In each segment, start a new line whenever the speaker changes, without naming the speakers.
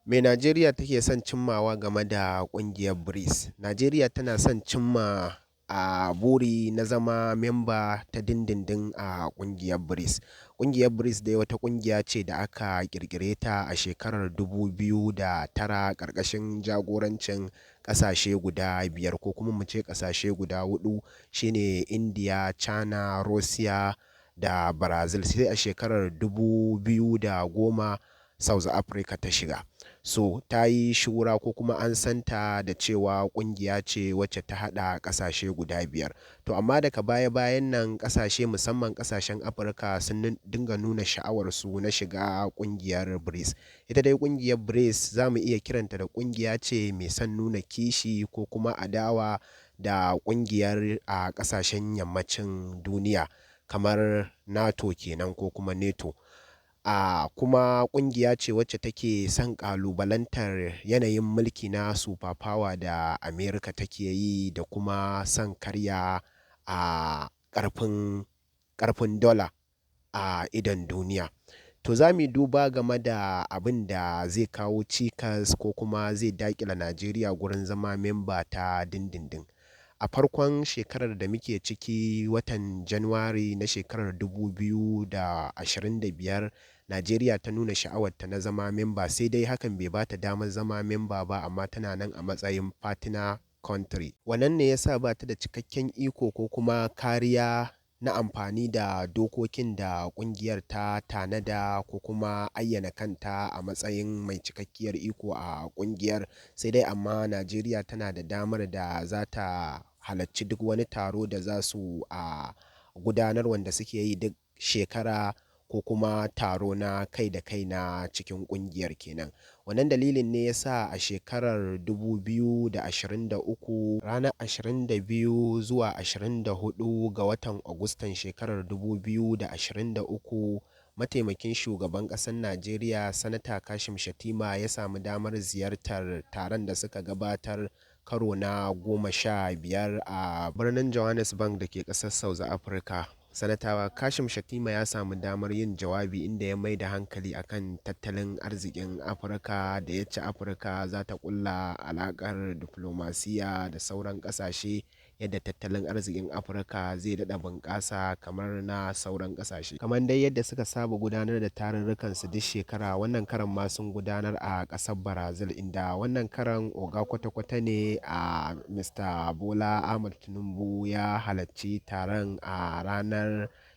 Me Najeriya take son cimmawa game da ƙungiyar BRICS? Najeriya tana son cimma a buri na zama memba ta dindindin a ƙungiyar BRICS. Ƙungiyar BRICS dai wata ƙungiya ce da aka ƙirƙire ta a shekarar 2009 ƙarƙashin jagorancin ƙasashe guda biyar, ko kuma mu ce ƙasashe guda huɗu, shine India, China, Russia da Brazil. Sai a shekarar 2010 South Africa ta shiga. So ta yi shura, ko kuma an santa da cewa ƙungiya ce wacce ta haɗa ƙasashe guda biyar. To amma daga baya-bayan nan ƙasashe, musamman ƙasashen Afirka, sun dinga nuna sha'awarsu na shiga ƙungiyar BRICS. Ita dai ƙungiyar BRICS za mu iya kiranta da ƙungiya ce mai son nuna kishi ko kuma adawa da ƙungiyar a ƙasashen yammacin duniya, kamar NATO kenan ko kuma NATO. A kuma ƙungiya ce wacce take son ƙalubalantar yanayin mulki na super power da America take yi, da kuma son karya a ƙarfin dola a idon duniya. To za mu yi duba game da abin da zai kawo cikas ko kuma zai daƙile Najeriya gurin zama memba ta dindindin. A farkon shekarar da muke ciki, watan Januwari na shekarar 2025, Najeriya ta nuna sha'awarta na zama memba, sai dai hakan bai ba ta damar zama memba ba, amma tana nan a matsayin partner country. Wannan ne ya sa ba ta da cikakken iko ko kuma kariya na amfani da dokokin da ƙungiyar ta tanada ko kuma ayyana kanta a matsayin mai cikakkiyar iko a ƙungiyar. Sai dai amma Najeriya tana da damar da za ta halarci duk wani taro da za su a gudanar, wanda suke yi duk shekara, ko kuma taro na kai da kai na cikin ƙungiyar kenan. Wannan dalilin ne ya sa a shekarar 2023, ranar 22 zuwa 24 ga watan Agustan shekarar 2023, mataimakin shugaban ƙasar Najeriya, Sanata Kashim Shettima, ya samu damar ziyartar taron da suka gabatar karo na 15 a birnin Johannesburg da ke ƙasar South Africa. Sanata Kashim Shettima ya samu damar yin jawabi inda ya mai da hankali akan tattalin arzikin Afirka, da yacce Afirka za ta ƙulla alaƙar diflomasiya da sauran ƙasashe, yadda tattalin arzikin Afirka zai daɗa bunƙasa kamar na sauran ƙasashe. Kamar dai yadda suka saba gudanar da tarurrukansu duk shekara, wannan karan ma sun gudanar a ƙasar Brazil, inda wannan karan oga kwata-kwata ne a Mr. Bola Ahmad Tinubu ya halarci taron a ranar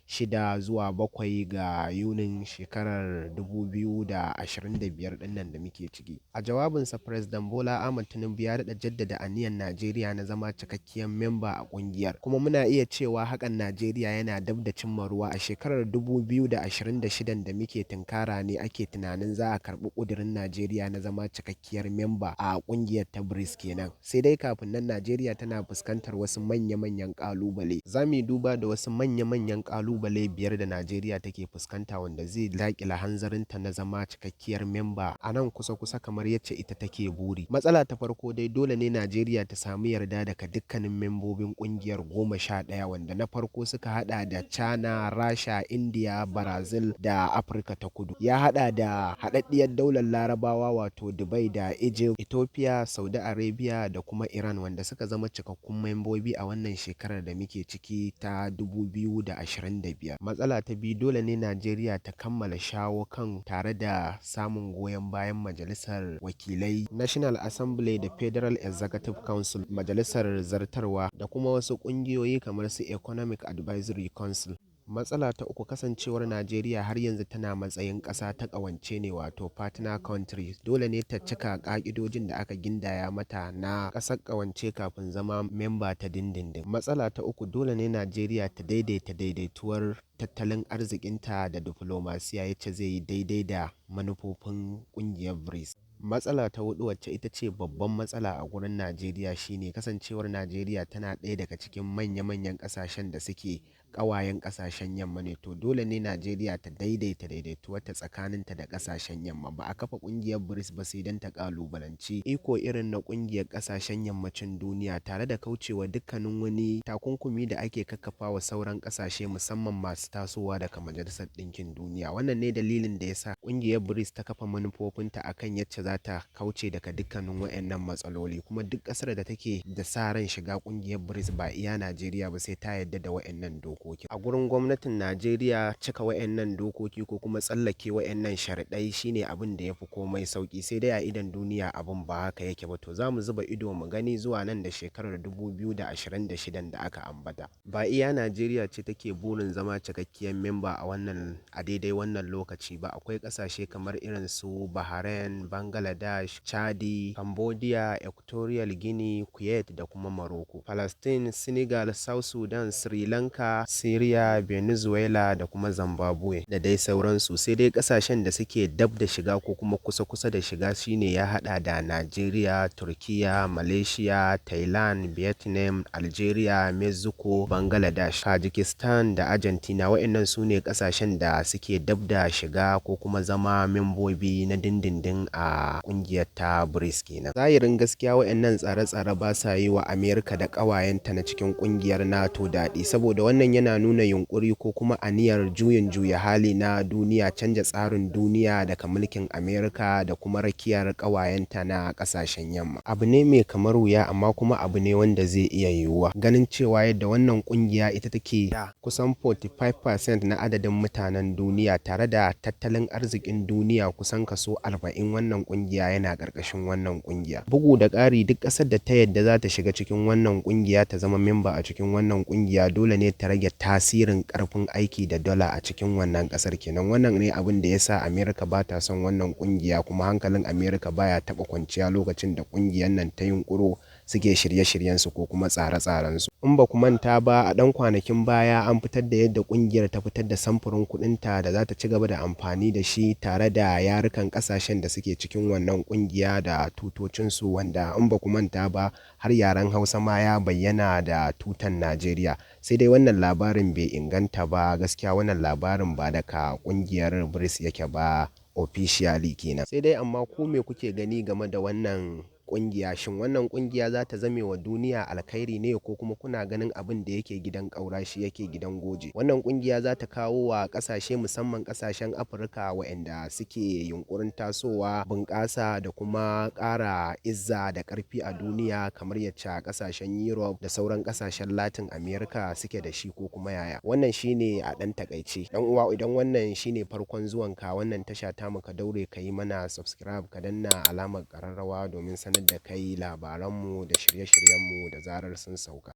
6 zuwa 7 ga Yunin shekarar 2025 ɗinnan da muke ciki. A jawabinsa, President Bola Ahmad Tinubu ya daɗa jaddada aniyar Najeriya na zama cikakkiyar memba a ƙungiyar. Kuma muna iya cewa hakan Najeriya yana dab da cimma ruwa. A shekarar 2026 da muke tunkara ne ake tunanin za a karɓi ƙudurin Najeriya na zama cikakkiyar memba a ƙungiyar ta BRICS kenan. Sai dai kafin nan Najeriya tana fuskantar wasu manya-manyan ƙalubale. Za mu yi duba da wasu manya-manyan ƙalubale biyar da Najeriya take fuskanta wanda zai daƙile hanzarinta na zama cikakkiyar memba a nan kusa-kusa kamar yacce ita take buri. Matsala ta farko dai, dole ne Najeriya ta samu yarda daga dukkanin membobin ƙungiyar 11, wanda na farko suka haɗa da China, Rasha, India, Brazil da Afirka ta Kudu. Ya haɗa da Haɗaɗɗiyar Daular Larabawa, wato Dubai da Egypt, Ethiopia, Saudi Arabia da kuma Iran, wanda suka zama cikakkun membobi a wannan shekarar da muke ciki ta 2025. Matsala ta biyu, dole ne Najeriya ta kammala shawo kan tare da samun goyon bayan Majalisar Wakilai, National Assembly, da Federal Executive Council, Majalisar Zartarwa, da kuma wasu ƙungiyoyi kamar su Economic Advisory Council. Matsala ta uku, kasancewar Najeriya har yanzu tana matsayin ƙasa ta ƙawance ne, wato partner country, dole ne ta cika ƙa'idojin da aka gindaya mata na ƙasar ƙawance kafin zama memba ta dindindin. Matsala ta uku, dole ne Najeriya ta daidaita daidaituwar tattalin arzikinta da diflomasiya yacce zai yi daidai da manufofin ƙungiyar BRICS. Matsala ta huɗu, wacce ita ce babban matsala a gurin Najeriya, shine kasancewar Najeriya tana ɗaya daga cikin manya-manyan ƙasashen da suke Ƙawayen ƙasashen yamma ne. To dole ne Najeriya ta daidaita daidaituwarta tsakaninta da ƙasashen yamma. Ba a kafa ƙungiyar BRICS ba sai don ta ƙalubalanci iko irin na ƙungiyar ƙasashen yammacin duniya, tare da kaucewa dukkanin wani takunkumi da ake kakkafawa sauran ƙasashe, musamman masu tasowa, daga Majalisar Ɗinkin Duniya. Wannan ne dalilin da ya sa ƙungiyar BRICS ta kafa manufofinta akan yacce za ta kauce daga dukkanin waɗannan matsaloli. Kuma duk ƙasar da take da sa ran shiga ƙungiyar BRICS, ba iya Najeriya ba, sai ta yarda da waɗannan dokoki. A gurin gwamnatin Najeriya, cika waɗannan dokoki ko kuma tsallake waɗannan sharaɗai shine abin da ya fi komai sauƙi, sai dai a idon duniya abin ba haka yake ba. To za mu zuba ido mu gani zuwa nan da shekarar 2026 da aka ambata. Ba iya Najeriya ce take burin zama cikakkiyar memba a wannan a daidai wannan lokaci ba. Akwai ƙasashe kamar irin su Bahrain, Bangladesh, Chadi, Cambodia, Equatorial Guinea, Kuwait da kuma Morocco, Palestine, Senegal, South Sudan, Sri Lanka, Syria, Venezuela da kuma Zimbabwe da dai sauransu. Sai dai ƙasashen da suke dab da shiga ko kuma kusa-kusa da shiga shine ya haɗa da Najeriya, Turkiya, Malaysia, Thailand, Vietnam, Algeria, Mexico, Bangladesh, Tajikistan da Argentina. Waɗannan su ne ƙasashen da suke dab da shiga ko kuma zama membobi na dindindin a ƙungiyar ta BRICS kenan. Zahirin gaskiya, waɗannan tsare-tsare ba sa yi wa Amerika da ƙawayenta na cikin ƙungiyar NATO daɗi, saboda wannan yana nuna yunƙuri ko kuma aniyar juyin juya hali na duniya, canja tsarin duniya daga mulkin Amerika da kuma rakiyar ƙawayenta na ƙasashen yamma. Abu ne mai kamar wuya, amma kuma abu ne wanda zai iya yiwuwa, ganin cewa yadda wannan ƙungiya ita take da kusan 45% na adadin mutanen duniya, tare da tattalin arzikin duniya kusan kaso 40 wannan ƙungiya yana ƙarƙashin wannan ƙungiya. Bugu da ƙari, duk ƙasar da ta yadda za ta shiga cikin wannan ƙungiya, ta zama memba a cikin wannan ƙungiya, dole ne ta rage tasirin ƙarfin aiki da dala a cikin wannan ƙasar kenan. Wannan ne abin da ya sa Amerika ba ta son wannan ƙungiya, kuma hankalin Amerika baya taɓa kwanciya lokacin da ƙungiyar nan ta yunƙuro suke shirye-shiryensu ko kuma tsare-tsarensu. In ba ku manta ba, a ɗan kwanakin baya an fitar da yadda ƙungiyar ta fitar da samfurin kuɗinta da za ta ci gaba da amfani da shi, tare da yarukan ƙasashen da suke cikin wannan ƙungiya da tutocinsu, wanda in ba ku manta ba har yaren Hausa ma ya bayyana da tutan Najeriya. Sai dai wannan labarin bai inganta ba gaskiya. Wannan labarin ba daga ƙungiyar BRICS yake ba officially kenan. Sai dai amma ku me kuke gani game da wannan kungiya? Shin wannan kungiya za ta zame wa duniya alkhairi ne, ko kuma kuna ganin abin da yake gidan ƙaura shi yake gidan goje? Wannan kungiya za ta kawo wa ƙasashe, musamman ƙasashen Afirka waɗanda suke yunkurin tasowa, bunƙasa da kuma ƙara izza da ƙarfi a duniya, kamar yacce ƙasashen Europe da sauran ƙasashen Latin America suke da shi, ko kuma yaya? Wannan shine a ɗan takaice. Dan uwa, idan wannan shine farkon zuwanka wannan tasha tamu, ka daure ka yi mana subscribe, ka danna alamar ƙararrawa domin sanar da kai labaranmu da shirye-shiryenmu da zarar sun sauka.